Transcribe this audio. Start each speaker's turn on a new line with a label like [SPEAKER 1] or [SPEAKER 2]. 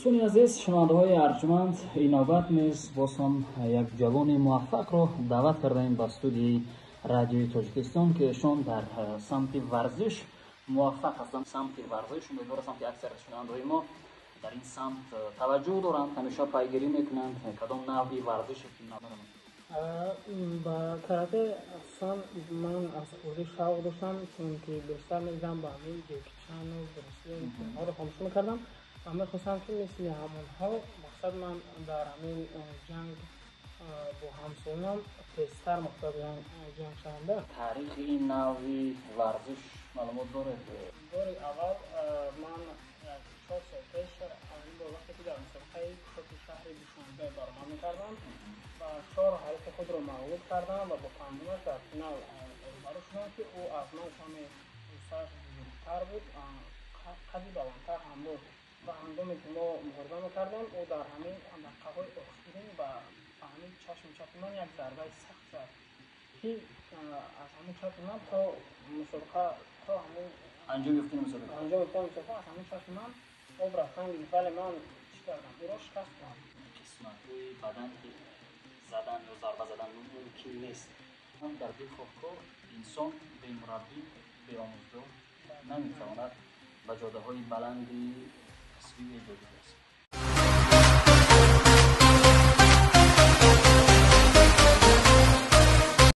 [SPEAKER 1] Дӯстони азиз, шунавандаҳои арҷманд, ин навбат низ боз ҳам як ҷавони муваффақро даъват кардаем ба студияи Радиои Тоҷикистон, ки эшон дар самти варзиш муваффақ ҳастанд. Самти варзиш, умедвор ҳастам, ки аксари шунавандаҳои мо дар ин самт таваҷҷӯҳ доранд, ҳамеша пайгирӣ мекунанд. Кадом навъи варзише ки
[SPEAKER 2] Ба карате асосан ман аз хурдӣ шавқ доштам, чунки бештар медидам ба ҳамин Ҷеки Чану Брюсли, филмҳоро тамошо мекардам ва мехостам, ки мисли ҳамонҳо, мақсад, ман дар ҳамин ҷанг бо ҳамсолонам тезтар, мақсад, ҷанг шаванда.
[SPEAKER 1] Таърихи ин навъи варзиш маълумот доред?
[SPEAKER 2] Бори аввал ман 4 сол пеш, аввалин бор, вақте ки дар мусобиқаи кушоки шаҳри Душанбе баромад мекардам ва чор ҳарифи худро мағлуб кардам ва бо панҷумаш дар финал рӯбарӯ шудам, ки ӯ аз ман каме ҷуссааш бузургтар буд, қади баландтар ҳам дошт. Ва ҳангоме ки мо муҳориба мекардем, ӯ дар ҳамин дақиқаҳои охирин ба ҳамин чашми чапи ман як зарбаи сахт зад, ки аз ҳамин чапи ман то мусобиқа, то ҳамин
[SPEAKER 1] анҷом ёфтани мусобиқа.
[SPEAKER 2] Анҷом ёфтани мусобиқа аз ҳамин чашми ман об рафтан гирифт, вале ман чӣ кардам? Ӯро шикаст додам.
[SPEAKER 1] Қисматҳои бадан ки задан ё зарба задан мумкин нест. Дар дилхоҳ кор инсон бемураббӣ, беомӯзгор наметавонад ба ҷодаҳои баланди касбию эҷодӣ расад.